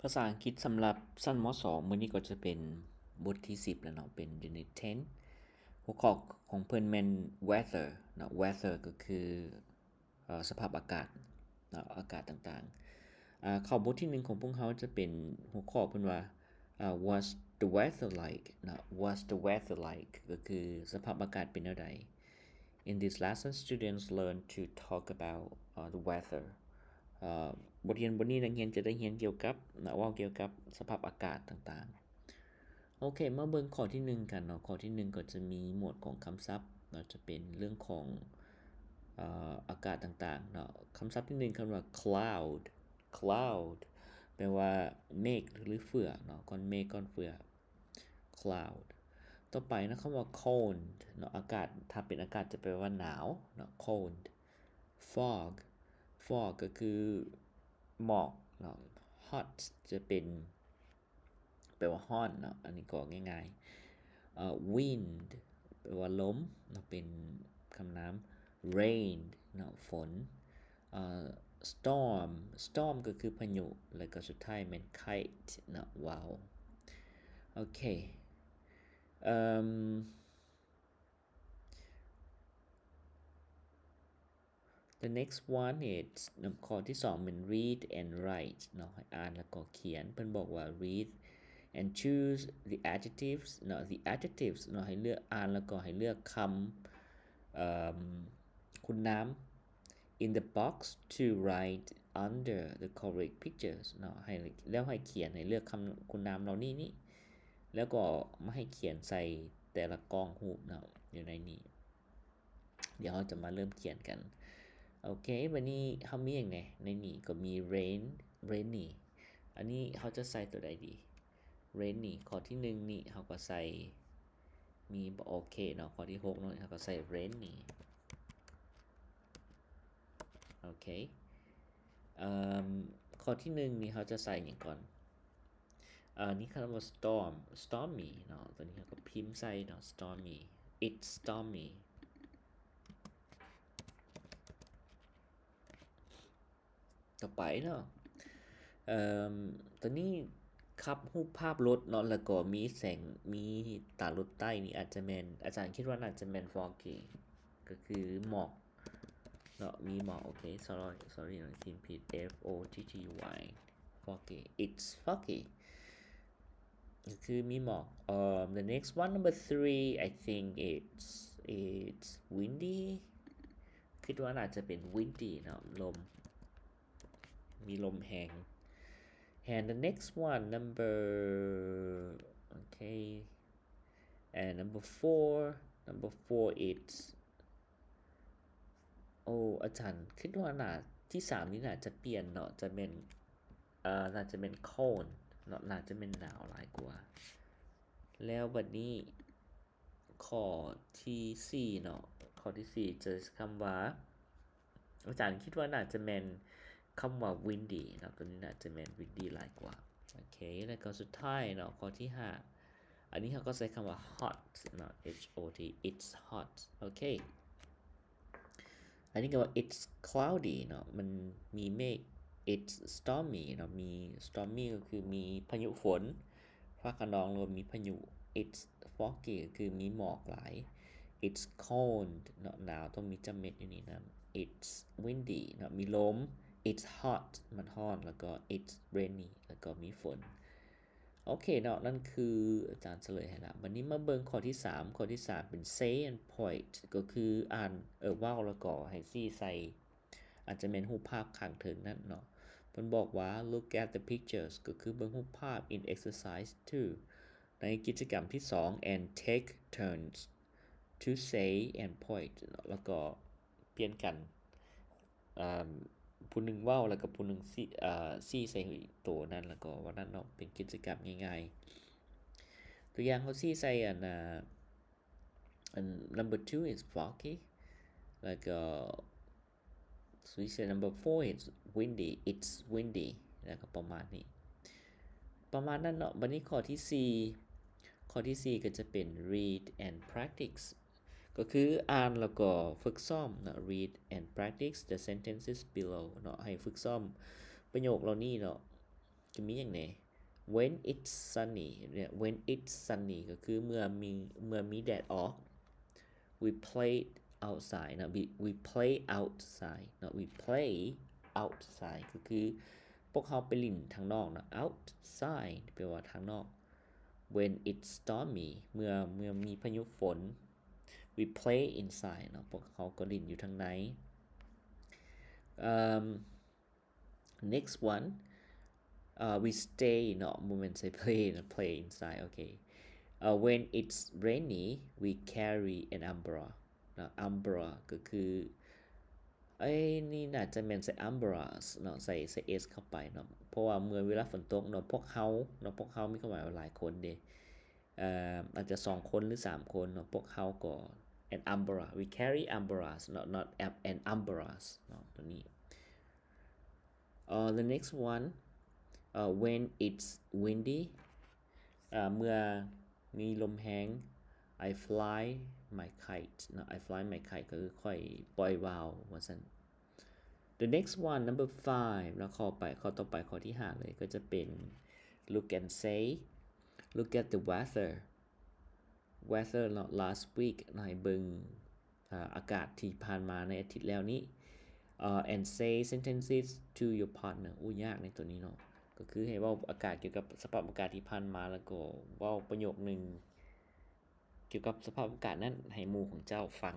ພາສາອັງກິດສຳລັບຊັ້ນ ມ.ສອງ ມື້ນີ້ກໍຈະເປັນບົດທີສິບແລ້ວເນາະ ເປັນ unit ten. ຫົວຂໍ້ຂອງເພິ່ນແມ່ນ weather ເນາະ weather ກໍຄື ເອີ ສະພາບອາກາດເນາະ ອາກາດຕ່າງໆ. ເຂົ້າບົດທີໜຶ່ງຂອງພວກເຮົາຈະເປັນຫົວຂໍ້ເພິ່ນວ່າ What's the weather like ເນາະ What's the weather like ກໍຄືສະພາບອາກາດເປັນແນວໃດ. In this lesson, students learn to talk about the weather. ບົດຮຽນບົດນີ້ນັກຮຽນຈະໄດ້ຮຽນກ່ຽວກັບ ເວົ້າກ່ຽວກັບສະພາບອາກາດຕ່າງໆ. ໂອເຄ ມາເບິ່ງຂໍ້ທີໜຶ່ງກັນເນາະ. ຂໍ້ທີໜຶ່ງກໍຈະມີໝວດຂອງຄຳສັບເນາະ ຈະເປັນເລື່ອງຂອງ ເອີ ອາກາດຕ່າງໆເນາະ. ຄຳສັບທີໜຶ່ງ ຄຳວ່າ cloud. cloud ແປວ່າເມກ ຫຼື ເຝື້ອເນາະ ກ້ອນເມກ ກ້ອນເຝື້ອ cloud. ຕໍ່ໄປເນາະ ຄຳວ່າ cold ເນາະ ອາກາດ ຖ້າເປັນອາກາດຈະແປວ່າໜາວເນາະ cold. fog fog ກໍຄືໝອກເນາະ. hot ຈະເປັນ ແປວ່າຮ້ອນເນາະ ອັນນີ້ກໍງ່າຍໆ. ເອີ wind ແປວ່າລົມເນາະ ເປັນຄຳນາມ. rain ເນາະ ຝົນ. ເອີ storm storm ກໍຄືພາຍຸ ແລ້ວກໍສຸດທ້າຍແມ່ນ kite ເນາະ ວ່າວ. ໂອເຄ ເອີ The next one is ຂໍ້ທີສອງແມ່ນ read and write ເນາະ ໃຫ້ອ່ານແລ້ວກໍຂຽນ. ເພິ່ນບອກວ່າ read and choose the adjectives ເນາະ the adjectives ເນາະ ໃຫ້ເລືອກ ອ່ານແລ້ວກໍໃຫ້ເລືອກຄຳ ເອີ ຄຸນນາມ. In the box to write under the correct pictures ເນາະ ໃຫ້ ແລ້ວໃຫ້ຂຽນ ໃຫ້ເລືອກຄຳຄຸນນາມເຫຼົ່ານີ້ນີ້ ແລ້ວກໍມາໃຫ້ຂຽນໃສ່ແຕ່ລະກ້ອງຮູບເນາະ ຢູ່ໃນນີ້. ດຽວເຮົາຈະມາເລີ່ມຂຽນກັນ. ໂອເຄ ບາດນີ້ເຮົາມີຫຍັງແດ່? ໃນນີ້ກໍມີ rain rainy. ອັນນີ້ເຮົາຈະໃສ່ຕົວໃດດີ? rainy ຂໍ້ທີໜຶ່ງນີ້ເຮົາກໍໃສ່ມີ ໂອເຄເນາະ. ຂໍ້ທີຫົກເນາະ ເຮົາກໍໃສ່ rainy. ໂອເຄ ເອີ ຂໍ້ທີໜຶ່ງນີ້ເຮົາຈະໃສ່ຫຍັງກ່ອນ? ເອີ ນີ້ຄຳວ່າ storm stormy ເນາະ ຕົວນີ້ເຮົາກໍພິມໃສ່ເນາະ stormy. It's stormy. ຕໍ່ໄປເນາະ ເອີ ຕົວນີ້ຂັບຮູບພາບລົດເນາະ ແລ້ວກໍມີແສງ ມີຕາລົດໃຕ້ນີ້ ອາດຈະແມ່ນ ອາຈານຄິດວ່າໜ້າຈະແມ່ນ foggy ກໍຄືໝອກເນາະ ມີໝອກ. ໂອເຄ sorry sorry ພິມຜິດ F O G G Y foggy. It's foggy ກໍຄືມີໝອກ. ເອີ the next one, number three, I think it's it's windy. ຄິດວ່າໜ້າຈະເປັນ windy ເນາະ ລົມ ມີລົມແຮງ. And the next one, number, okay, and number four, number four, it's ໂອ້ ອາຈານຄິດວ່າໜ້າ ທີສາມນີ້ໜ້າຈະປ່ຽນເນາະ ຈະແມ່ນ ເອີ ໜ້າຈະແມ່ນ cold ເນາະ ໜ້າຈະແມ່ນໜາວຫຼາຍກວ່າ. ແລ້ວບັດນີ້ຂໍ້ທີສີ່ເນາະ ຂໍ້ທີສີ່ຈະຄຳວ່າ ອາຈານຄິດວ່າໜ້າຈະແມ່ນຄຳວ່າ windy ເນາະ ຕົວນີ້ໜ້າຈະແມ່ນ windy ຫຼາຍກວ່າ. ໂອເຄ ແລ້ວກໍສຸດທ້າຍເນາະ ຂໍ້ທີຫ້າ ອັນນີ້ເຮົາກໍໃຊ້ຄຳວ່າ hot ເນາະ H O T, it's hot. ໂອເຄ ອັນນີ້ກໍວ່າ it's cloudy ເນາະ ມັນມີເມກ. It's stormy ເນາະ ມີ stormy ກໍຄືມີພາຍຸຝົນ ຟ້າຄະນອງ ຫຼືວ່າມີພາຍຸ. It's foggy ກໍຄືມີໝອກຫຼາຍ. It's cold ເນາະ ໜາວ ຕ້ອງມີຈ້ຳເມັດຢູ່ນີ້ນຳ. It's windy ເນາະ ມີລົມ. It's hot ມັນຮ້ອນ ແລ້ວກໍ it's rainy ແລ້ວກໍມີຝົນ. ໂອເຄເນາະ ນັ້ນຄືອາຈານສະເຫຼີຍໃຫ້ລະ. ບັດນີ້ມາເບິ່ງຂໍ້ທີສາມ ຂໍ້ທີສາມເປັນ say and point ກໍຄືອ່ານ ເອີ ເວົ້າ ແລ້ວກໍໃຫ້ຊີ້ໃສ່ ອາດຈະແມ່ນຮູບພາບຂ້າງເທິງນັ້ນເນາະ. ເພິ່ນບອກວ່າ look at the pictures ກໍຄືເບິ່ງຮູບພາບ in exercise two ໃນກິດຈະກຳທີສອງ and take turns to say and point ເນາະ ແລ້ວກໍປ່ຽນກັນ ເອີ ຜູ້ໜຶ່ງເວົ້າ ແລ້ວກໍຜູ້ໜຶ່ງຊີ້ ເອີ ຊີ້ໃສ່ໂຕນັ້ນ ແລ້ວກໍເວົ້ານັ້ນເນາະ ເປັນກິດຈະກຳງ່າຍໆ. ຕົວຢ່າງເຮົາຊີ້ໃສ່ອັນ ອາ ອັນ number two is foggy ແລ້ວກໍ so we say number four is windy, it's windy ແລ້ວກໍປະມານນີ້ ປະມານນັ້ນເນາະ. ບັດນີ້ຂໍ້ທີສີ່ ຂໍ້ທີສີ່ກໍຈະເປັນ read and practice ກໍຄືອ່ານແລ້ວກໍຝຶກຊ້ອມເນາະ read and practice the sentences below ເນາະ ໃຫ້ຝຶກຊ້ອມປະໂຫຍກເຫຼົ່ານີ້ເນາະ. ຈະມີຫຍັງແດ່? When it's sunny ເນຍ When it's sunny ກໍຄືເມື່ອມີ ເມື່ອມີແດດອອກ. We play outside ເນາະ we we play outside ເນາະ we play outside ກໍຄືພວກເຮົາໄປຫຼິ້ນທາງນອກເນາະ outside ແປວ່າທາງນອກ. When it's stormy ເມື່ອ ເມື່ອມີພາຍຸຝົນ we play inside ເນາະ ພວກເຮົາກໍຫຼິ້ນຢູ່ທາງໃນ. ເອີ່ມ next one ເອີ່ we stay ເນາະ ບໍ່ແມ່ນໃສ່ play ນະ play inside ໂອເຄ. ເອີ່ when it's rainy we carry an umbrella ເນາະ umbrella ກໍຄື ເອີຍ ນີ້ໜ້າຈະແມ່ນໃສ່ umbrellas ເນາະ ໃສ່ ໃສ່ s ເຂົ້າໄປເນາະ ເພາະວ່າເມື່ອເວລາຝົນຕົກເນາະ ພວກເຮົາເນາະ ພວກເຮົາມີຄວາມໝາຍວ່າຫຼາຍຄົນເດ້ ເອີ່ ອາດຈະສອງຄົນ ຫຼື ສາມຄົນເນາະ ພວກເຮົາກໍ an umbrella we carry umbrellas ເນາະ not an umbrellas ເນາະ ຕົວນີ້. ເອີ່ the next one ເອີ່ when it's windy ເອີ່ ເມື່ອມີລົມແຮງ I fly my kite ເນາະ I fly my kite ກໍຄືຂ້ອຍປ່ອຍວ່າວວ່າຊັ້ນ. The next one number five ເນາະ ຂໍ້ໄປ ຂໍ້ຕໍ່ໄປ ຂໍ້ທີຫ້າເລີຍ ກໍຈະເປັນ look and say look at the weather weather ເນາະ last week ໃຫ້ເບິ່ງ ອາ ອາກາດທີ່ຜ່ານມາໃນອາທິດແລ້ວນີ້ ເອີ່ and say sentences to your partner ໂອ້ ຍາກໃນຕົວນີ້ເນາະ ກໍຄືໃຫ້ເວົ້າອາກາດກ່ຽວກັບສະພາບອາກາດທີ່ຜ່ານມາ ແລ້ວກໍເວົ້າປະໂຫຍກໜຶ່ງກ່ຽວກັບສະພາບອາກາດນັ້ນໃຫ້ໝູ່ຂອງເຈົ້າຟັງ.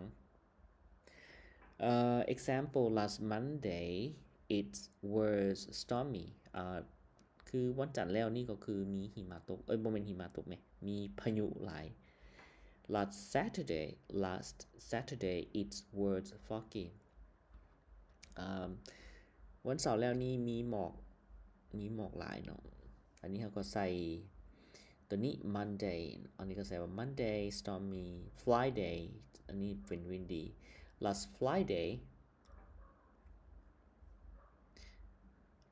ເອີ່ example last Monday it was stormy ເອີ່ ຄືວັນຈັນແລ້ວນີ້ກໍຄືມີຫິມະຕົກ ເອີຍ ບໍ່ແມ່ນຫິມະຕົກແມ ມີພາຍຸຫຼາຍ. Last Saturday last Saturday it was foggy ເອີ່ມ ວັນເສົາແລ້ວນີ້ມີໝອກ ມີໝອກຫຼາຍເນາະ. ອັນນີ້ເຮົາກໍໃສ່ຕົວນີ້ Monday ອັນນີ້ກໍໃສ່ວ່າ Monday stormy Friday ອັນນີ້ເປັນ windy last Friday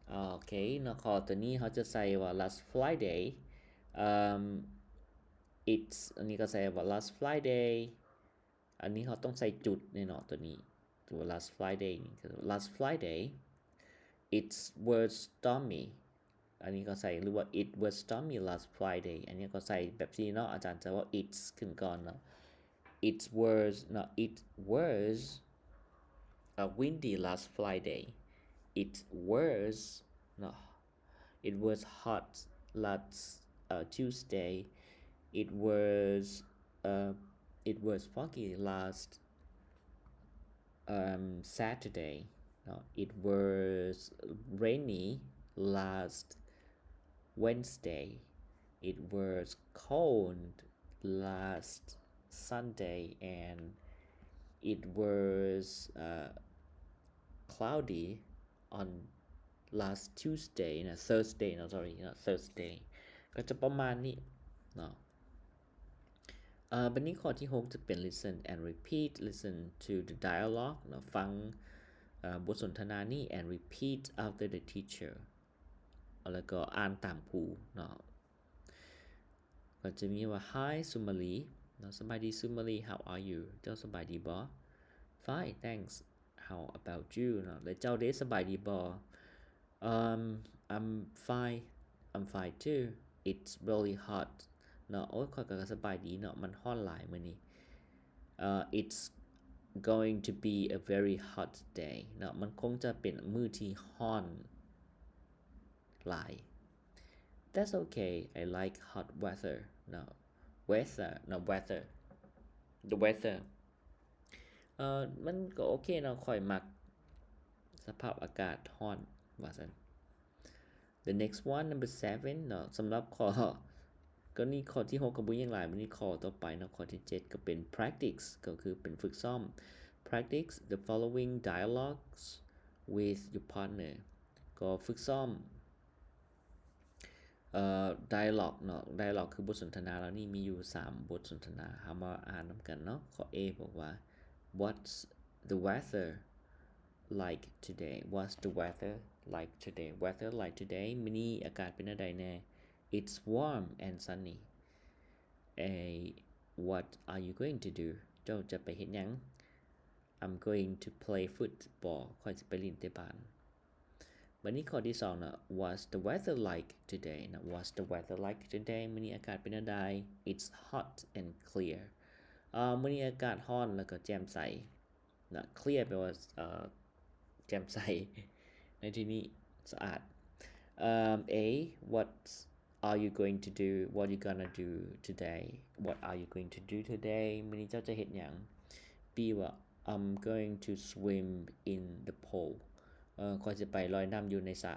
ໂອເຄເນາະ ຂໍ້ຕົວນີ້ເຮົາຈະໃສ່ວ່າ last Friday ເອີ່ມ it's ອັນນີ້ກໍໃສ່ວ່າ last Friday ອັນນີ້ເຮົາຕ້ອງໃສ່ຈຸດແນ່ເນາະ ຕົວນີ້ ຕົວ last Friday ນີ້ last Friday it was stormy ອັນນີ້ກໍໃສ່ ຫຼືວ່າ it was stormy last Friday ອັນນີ້ກໍໃສ່ແບບນີ້ເນາະ ອາຈານຈະເວົ້າ it's ຂຶ້ນກ່ອນເນາະ it was ເນາະ it was a windy last Friday it was ເນາະ it was hot last ເອີ່ Tuesday it was ເອີ່ it was foggy last ເອີ່ມ Saturday ເນາະ it was rainy last Wednesday it was cold last Sunday and it was ເອີ່ cloudy on last Tuesday ນະ Thursday ເນາະ sorry ເນາະ Thursday ກໍຈະປະມານນີ້ເນາະ. ເອີ່ ບັດນີ້ຂໍ້ທີຫົກຈະເປັນ listen and repeat listen to the dialogue ເນາະ ຟັງ ເອີ່ ບົດສົນທະນານີ້ and repeat after the teacher ແລ້ວກໍອ່ານຕາມຄູເນາະ. ກໍຈະມີວ່າ Hi Sumali ເນາະ ສະບາຍດີ Sumali how are you ເຈົ້າສະບາຍດີບໍ່? Fine thanks how about you ເນາະ ແລະເຈົ້າເດ ສະບາຍດີບໍ່? Um I'm fine I'm fine too it's really hot ເນາະ ໂອ້ຍ ຂ້ອຍກໍສະບາຍດີເນາະ ມັນຮ້ອນຫຼາຍມື້ນີ້ Uh it's going to be a very hot day ເນາະ ມັນຄົງຈະເປັນມື້ທີ່ຮ້ອນຫຼາຍ. That's okay I like hot weather ເນາະ weather ເນາະ weather the weather ເອີ່ ມັນກໍໂອເຄເນາະ ຂ້ອຍມັກສະພາບອາກາດຮ້ອນ ວ່າຊັ້ນ. The next one number seven ເນາະ ສຳລັບຂໍ້ ກໍນີ້ຂໍ້ທີຫົກກໍບໍ່ມີຫຍັງຫຼາຍ ບັດນີ້ຂໍ້ຕໍ່ໄປເນາະ ຂໍ້ທີເຈັດກໍເປັນ practice ກໍຄືເປັນຝຶກຊ້ອມ practice the following dialogues with your partner ກໍຝຶກຊ້ອມ ເອີ່ dialogue ເນາະ dialogue ຄືບົດສົນທະນາເຫຼົ່ານີ້ມີຢູ່ສາມບົດສົນທະນາ ເຮົາມາອ່ານນຳກັນເນາະ. ຂໍ້ A ບອກວ່າ What's the weather like today? What's the weather like today? Weather like today ມື້ນີ້ອາກາດເປັນແນວໃດແດ່? It's warm and sunny. A What are you going to do? ເຈົ້າຈະໄປເຮັດຫຍັງ? I'm going to play football. ຂ້ອຍຈະໄປຫຼິ້ນເຕະບານ. ບັດນີ້ຂໍ້ທີສອງເນາະ What's the weather like today? ເນາະ What's the weather like today? ມື້ນີ້ອາກາດເປັນແນວໃດ? It's hot and clear. ເອີ ມື້ນີ້ອາກາດຮ້ອນ ແລ້ວກໍແຈ່ມໃສ. ເນາະ clear ແປວ່າ ເອີ ແຈ່ມໃສ ໃນທີ່ນີ້ສະອາດ. ເອີ A What are you going to do? What you gonna do today? What are you going to do today? ມື້ນີ້ເຈົ້າຈະເຮັດຫຍັງ? B ວ່າ I'm going to swim in the pool. ເອີ ຂ້ອຍຊິໄປລອຍນ້ຳຢູ່ໃນສະ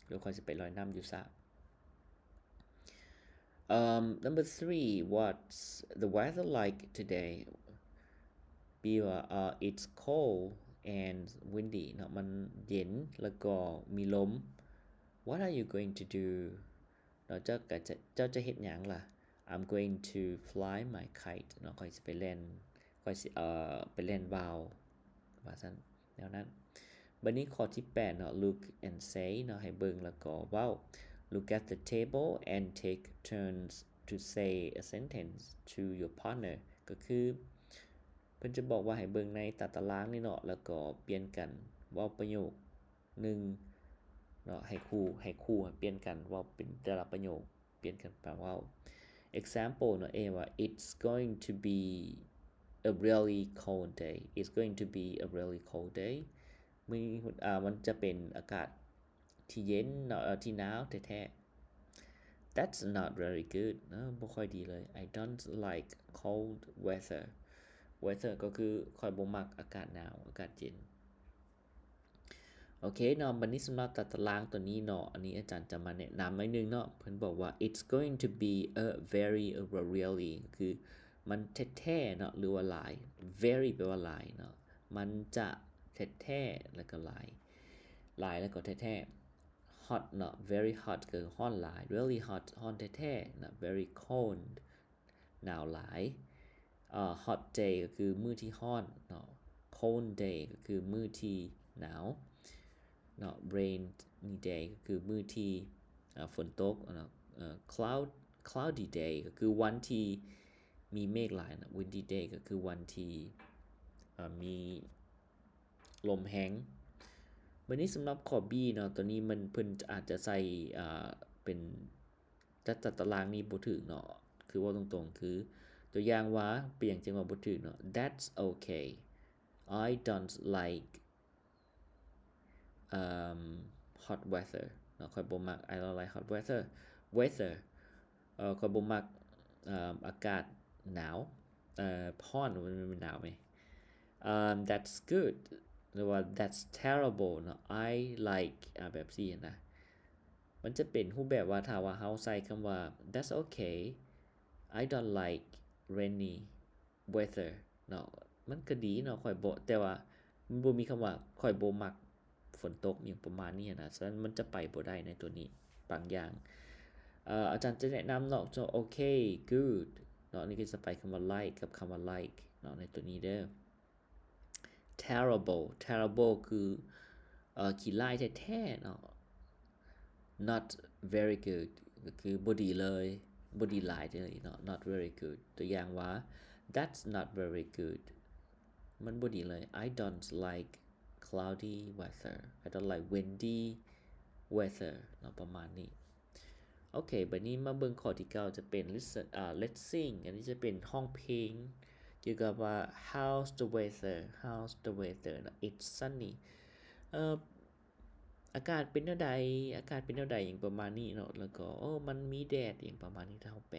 ຫຼື ຂ້ອຍຊິໄປລອຍນ້ຳຢູ່ສະ. ເອີ Number three, What's the weather like today? B ວ່າ ເອີ It's cold and windy ເນາະ ມັນເຢັນ ແລ້ວກໍມີລົມ. What are you going to do? ເນາະ ເຈົ້າກໍຈະ ເຈົ້າຈະເຮັດຫຍັງລະ? I'm going to fly my kite ເນາະ ຂ້ອຍຊິໄປແລ່ນ ຂ້ອຍຊິ ເອີ ໄປແລ່ນວ່າວ ວ່າຊັ້ນ ແນວນັ້ນ. ບັດນີ້ຂໍ້ທີແປດເນາະ Look and say ເນາະ ໃຫ້ເບິ່ງແລ້ວກໍເວົ້າ. Look at the table and take turns to say a sentence to your partner ກໍຄືເພິ່ນຈະບອກວ່າໃຫ້ເບິ່ງໃນຕາຕະລາງນີ້ເນາະ ແລ້ວກໍປ່ຽນກັນເວົ້າປະໂຫຍກໜຶ່ງເນາະ ໃຫ້ຄູ່ ໃຫ້ຄູ່ ໃຫ້ປ່ຽນກັນເວົ້າເປັນແຕ່ລະປະໂຫຍກ ປ່ຽນກັນມາເວົ້າ. Example ເນາະ A ວ່າ It's going to be a really cold day. It's going to be a really cold day. ມື້ ອາ ມັນຈະເປັນອາກາດທີ່ເຢັນເນາະ ທີ່ໜາວແທ້ໆ. That's not very good ເນາະ ບໍ່ຄ່ອຍດີເລີຍ. I don't like cold weather. Weather ກໍຄືຂ້ອຍບໍ່ມັກອາກາດໜາວ ອາກາດເຢັນ. ໂອເຄເນາະ ບັດນີ້ສຳລັບຕາຕະລາງຕົວນີ້ເນາະ ອັນນີ້ອາຈານຈະມາແນະນຳໜ້ອຍໜຶ່ງເນາະ. ເພິ່ນບອກວ່າ It's going to be a very, a really ກໍຄືມັນແທ້ໆເນາະ ຫຼືວ່າຫຼາຍ. Very ແປວ່າຫຼາຍເນາະ ມັນຈະແທ້ໆ ແລ້ວກໍຫຼາຍ ຫຼາຍແລ້ວກໍແທ້ໆ. Hot ເນາະ very hot ກໍຄືຮ້ອນຫຼາຍ really hot ຮ້ອນແທ້ໆເນາະ. Very cold ໜາວຫຼາຍ. ເອີ hot day ກໍຄືມື້ທີ່ຮ້ອນເນາະ cold day ກໍຄືມື້ທີ່ໜາວເນາະ. Rainy day ກໍຄືມື້ທີ່ ເອີ ຝົນຕົກເນາະ. ເອີ cloud cloudy day ກໍຄືວັນທີ່ມີເມກຫຼາຍເນາະ. Windy day ກໍຄືວັນທີ່ ເອີ ມີລົມແຮງ. ບັດນີ້ສຳລັບຂໍ້ B ເນາະ ຕົວນີ້ມັນ ເພິ່ນອາດຈະໃສ່ ເອີ ເປັນ ຈັດຕາຕະລາງນີ້ບໍ່ຖືກເນາະ ຄືເວົ້າຕົງໆ ຄືຕົວຢ່າງວ່າ ເປັນຫຍັງຈຶ່ງວ່າບໍ່ຖືກເນາະ? That's okay. I don't like, um, hot weather ເນາະ ຂ້ອຍບໍ່ມັກ I don't like hot weather. Weather ເອີ ຂ້ອຍບໍ່ມັກ ເອີ ອາກາດໜາວ ເອີ ຮ້ອນ ມັນແມ່ນໜາວແມ? Um, that's good ຫຼືວ່າ that's terrible ເນາະ I like ອາ ແບບຊີ້ນະ. ມັນຈະເປັນຮູບແບບວ່າ ຖ້າວ່າເຮົາໃສ່ຄຳວ່າ That's okay, I don't like rainy weather ເນາະ ມັນກໍດີເນາະ ຂ້ອຍບໍ່ ແຕ່ວ່າມັນບໍ່ມີຄຳວ່າ ຂ້ອຍບໍ່ມັກຝົນຕົກ ຫຍັງປະມານນີ້ນະ. ສະນັ້ນມັນຈະໄປບໍ່ໄດ້ໃນຕົວນີ້ບາງຢ່າງ. ເອີ ອາຈານຈະແນະນຳເນາະ ໂອເຄ good ເນາະ ນີ້ກໍຈະໄປຄຳວ່າ like ກັບຄຳວ່າ like ເນາະ ໃນຕົວນີ້ເດີ. Terrible, terrible ຄື ເອີ ຂີ້ຮ້າຍແທ້ໆເນາະ. Not very good ກໍຄືບໍ່ດີເລີຍ ບໍ່ດີຫຼາຍເລີຍເນາະ not very good. ຕົວຢ່າງວ່າ That's not very good ມັນບໍ່ດີເລີຍ. I don't like cloudy weather. I don't like windy weather ເນາະ ປະມານນີ້. ໂອເຄ ບັດນີ້ມາເບິ່ງຂໍ້ທີເກົ້າ ຈະເປັນ listen ເອີ let's sing ອັນນີ້ຈະເປັນຮ້ອງເພງ ກ່ຽວກັບວ່າ How's the weather? How's the weather? ເນາະ It's sunny. ເອີ ອາກາດເປັນແນວໃດ? ອາກາດເປັນແນວໃດ? ຫຍັງປະມານນີ້ເນາະ ແລ້ວກໍ ໂອ້ ມັນມີແດດ ຫຍັງປະມານນີ້ ຖ້າເຮົາແປ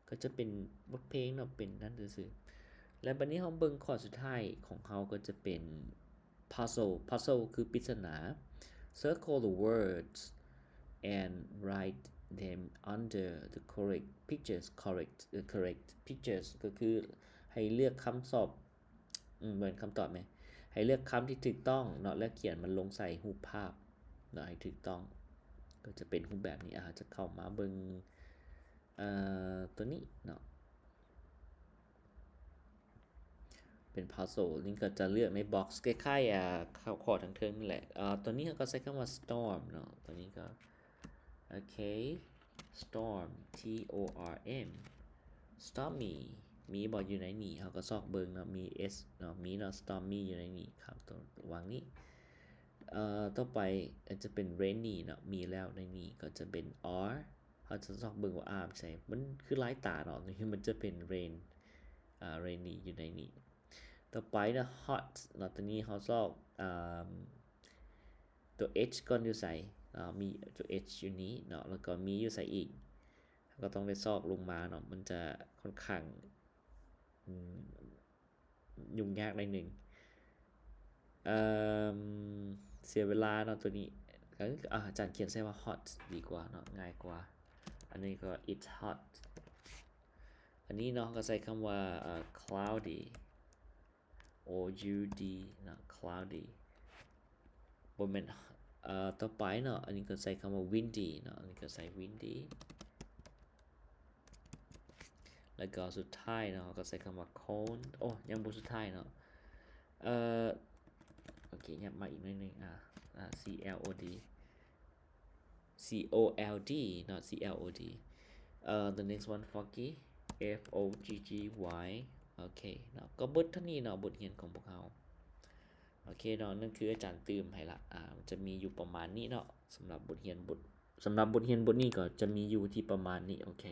ກໍຈະເປັນບົດເພງເນາະ ເປັນນັ້ນຊື່ໆ. ແລະ ບັດນີ້ເຮົາເບິ່ງຂໍ້ສຸດທ້າຍຂອງເຮົາ ກໍຈະເປັນ puzzle. Puzzle ຄືປິດສະໜາ. Circle the words and write them under the correct pictures. Correct, ເອີ correct pictures ກໍຄືໃຫ້ເລືອກຄຳຕອບ ອືມ ແມ່ນຄຳຕອບແມ່ນ ໃຫ້ເລືອກຄຳທີ່ຖືກຕ້ອງເນາະ ແລ້ວຂຽນມັນລົງໃສ່ຮູບພາບເນາະ ໃຫ້ຖືກຕ້ອງ ກໍຈະເປັນຮູບແບບນີ້. ອາ ຈະເຂົ້າມາເບິ່ງ ເອີ ຕົວນີ້ເນາະ ເປັນ puzzle ນີ້ກໍຈະເລືອກໃນ box ຄ້າຍໆ ອາ ຂໍ້ທາງເທິງນີ້ແຫຼະ. ອາ ຕົວນີ້ເຮົາກໍໃຊ້ຄຳວ່າ storm ເນາະ ຕົວນີ້ກໍ ໂອເຄ storm, T O R M, stormy ມີບໍ່ຢູ່ໃນນີ້? ເຮົາກໍຊອກເບິ່ງເນາະ ມີ S ເນາະ ມີເນາະ stormy ຢູ່ໃນນີ້ ຄຳຕອບຫວ່າງນີ້. ເອີ່ ຕໍ່ໄປອາດຈະເປັນ rainy ເນາະ ມີແລ້ວໃນນີ້ກໍຈະເປັນ are ເຮົາຈະຊອກເບິ່ງວ່າ are ໃສ ມັນຄືລາຍຕາເນາະ ນີ້ມັນຈະເປັນ rain ອ່າ rainy ຢູ່ໃນນີ້. ຕໍ່ໄປເນາະ hot ເນາະ ຕົວນີ້ເຮົາຊອກ ອ່າ ຕົວ h ກ່ອນຢູ່ໃສເນາະ ມີຕົວ h ຢູ່ນີ້ເນາະ ແລ້ວກໍມີຢູ່ໃສອີກ ເຮົາກໍຕ້ອງໄດ້ຊອກລົງມາເນາະ ມັນຈະຄ່ອນຂ້າງ ອືມ ຫຍຸ້ງຍາກໜ້ອຍໜຶ່ງ. ເອີ່ມ ເສຍເວລາເນາະ ຕົວນີ້ ກໍຄື ອາ ອາຈານຂຽນໃສ່ວ່າ hot ດີກວ່າເນາະ ງ່າຍກວ່າ. ອັນນີ້ກໍ it's hot. ອັນນີ້ເນາະ ເຮົາກໍໃສ່ຄຳວ່າ ເອີ່ cloudy, o u d ເນາະ cloudy ບໍ່ແມ່ນ ເອີ່ ຕໍ່ໄປເນາະ ອັນນີ້ກໍໃສ່ຄຳວ່າ windy ເນາະ ອັນນີ້ກໍໃສ່ windy. ແລ້ວກໍສຸດທ້າຍເນາະ ເຮົາກໍໃສ່ຄຳວ່າ cold. ໂອ້ ຍັງບໍ່ສຸດທ້າຍເນາະ ເອີ່ ໂອເຄ ຫຍັບມາອີກໜ້ອຍໜຶ່ງ ອ່າ ອ່າ c l o d, c o l d ເນາະ c l o d. ເອີ່ the next one foggy, f o g g y. ໂອເຄເນາະ ກໍເບິດເທົ່ານີ້ເນາະ ບົດຮຽນຂອງພວກເຮົາ. ໂອເຄເນາະ ນັ້ນຄືອາຈານຕື່ມໃຫ້ລະ ອ່າ ຈະມີຢູ່ປະມານນີ້ເນາະ ສຳລັບບົດຮຽນບົດ ສຳລັບບົດຮຽນບົດນີ້ກໍຈະມີຢູ່ທີ່ປະມານນີ້. ໂອເຄ